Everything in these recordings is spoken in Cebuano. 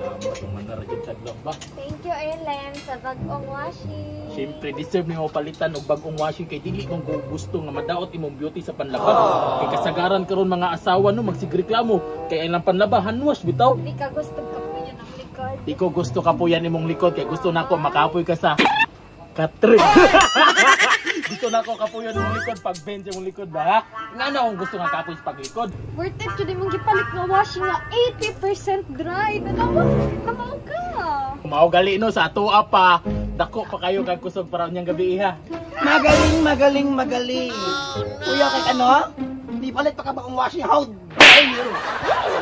Matong ra jud tadlo ba? Thank you, Ellen, sa bag-ong washing. Siyempre, deserve nimo palitan og bag-ong washing kay dili mong gusto nga madaot imong beauty sa panlaba. Kay kasagaran karon mga asawa no magsigreklamo kay ilang panlaba hand wash bitaw. Di ka gusto kapuyan ang likod. Di ko gusto kapuyan imong likod kay gusto nako makapoy ka sa katre. Gusto nako kapuyan imong likod pag bench imong likod ba ha? Nga na akong gusto nga kapoy sa paglikod. Worth it jud imong gipalit nga washing nga 80% dry. Tanawa, namaw ka. Mao gali no sa atoa pa. Dako pa kayo kag kusog para unyang gabi ha. Magaling, magaling, magaling. Kuya, kay ano? Di palit pa ka bagong washing. How dare you?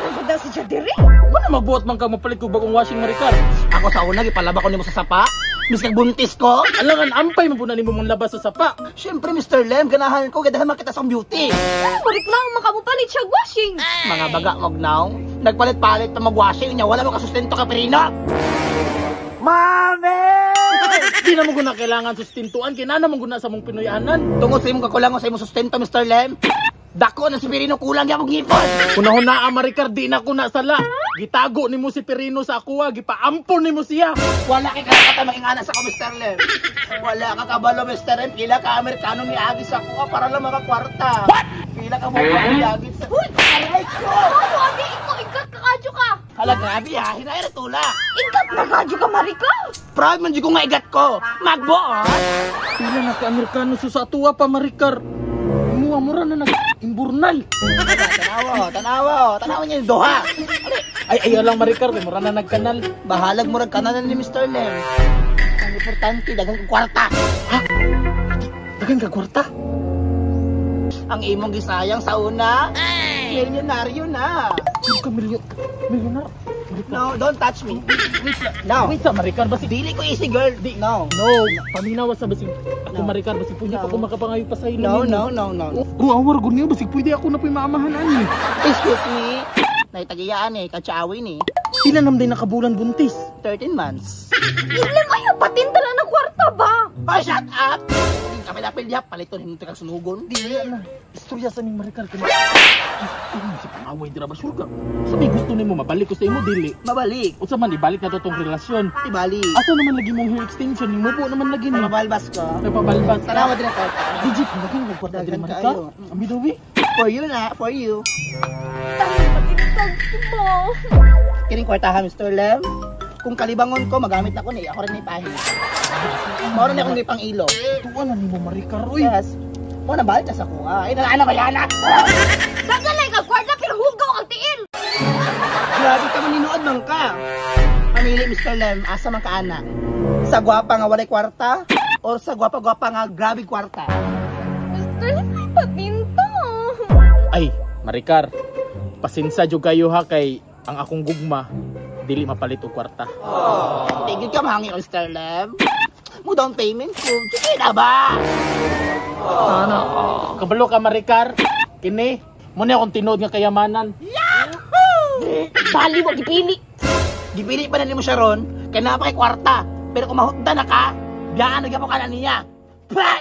Ano ba si Jadiri? Wala magbuot man ka mapalit kog bagong washing, Maricar. Ako sa una, gipalaba ko nimo sa sapa. Miskag buntis ko. Alangan ampay man pud na nimo mong labas sa sapa. Siyempre, Mr. Lem, ganahan ko. Ganahan makita sa beauty. Reklamo man ka mo palit siya washing. Mga baga magnaw. Nagpalit-palit pa mag-washing niya. Wala mo kasustento ka, Perino. Mami! Di na mo guna kailangan sustintuan kay nana mo guna sa mong Pinoyanan. Tungod sa imong kakulangon sa imong sustento, Mr. Lem. Dako na si Perino, kulang gyapon ngipon. Kunahuna Maricar, di na ko na sala. Gitago nimo si Perino sa akuha, gipaampon nimo siya. Wala kay karapatan maingana sa ko, Mr. Lem. Wala ka kabalo, Mr. Lem. Pila ka Amerikano ni agi sa kuha para lang makakwarta. What? Pila ka mo ni agi sa... Uy! Aray ko! Oh, adi ikaw ikat ka kadyo ka. Hala, grabe ha. Hinay na tulak. Ikat na kadyo ka, Maricar. Proud man jud ko nga igat ko. Magbuot! Pila na ka Amerikano sa atuwa pa, Maricar. Muha mura na nag-imburnal. Tanawa, tanawa, tanawa niya yung duha. Ay, ayaw lang, Maricar, kay mura na nagkanal. Bahalag murag kanalan ni Mr. Lem. Ang importante, daghang kong kwarta. Ha? Daghang ka kwarta? Ang imong gisayang sa una, milyonaryo na. Ano ka milyonar? No, don't touch me. No. Wait sa Maricar, basi Dili ko easy girl. Di, no. No, paminawa sa basig. Ako No. Maricar, basig punya No. pa ko makapangayo pa sa ilo. No, no, no, no. Oh, awar gud niyo basig pwede ako na po'y maamahan ani. Excuse me. Naitagiyaan eh, katsawin eh. Pila nam day nakabulan buntis. 13 months. Ellen, ayaw patinta lang na kwarta ba? Oh, shut up! Hindi ka pilapil paliton, hindi ka sunugon. Dili na. Istorya sa ning Maricar kay. Ay, si pangaway dira ba sure ka? Sabi gusto nimo mabalik ko sa imo dili. Mabalik. Unsa man ibalik na to tong relasyon? Ibalik. Asa naman lagi mong hair extension nimo po naman lagi ni. Mabalbas ko. Nagpabalbas. Tanawa din ang kwarta. Legit, lagi mo kwarta diri Daghan Maricar. kaayo. Ami daw eh. For you na, for you. Tangin patintag mo. Kining kwartahan, Mr. Lem. Kung kalibangon ko, magamit ako ni. Ako rin ni pahin. Moro na akong ipang ilo. Tuwa na nimo Maricar oy. Yes. Mo na balik na sa kuha. Ay, nalaana ba yan? Dagalay ka kwarta pero hugaw ang tiil. Grabe ka maninood man ka. Pamili, Mr. Lem, asa man ka ana? Sa gwapa nga walay kwarta or sa gwapa-gwapa nga grabe kwarta? Mr. Lem, ay patinta. Ay, Maricar. Pasinsa jud kayo ha kay ang akong gugma dili mapalit og kwarta. Tigil ka mahangi, Mr. Lem. Mo down payment ko. Sige na ba? Ano? Kabalo ka Maricar. Kini, mo na akong tinuod nga kayamanan. Bali wa gipili. Gipili pa na nimo siya ron, kay naa pa kay kwarta. Pero kung mahutda na ka, biyaan na gyapon ka na niya. Pah!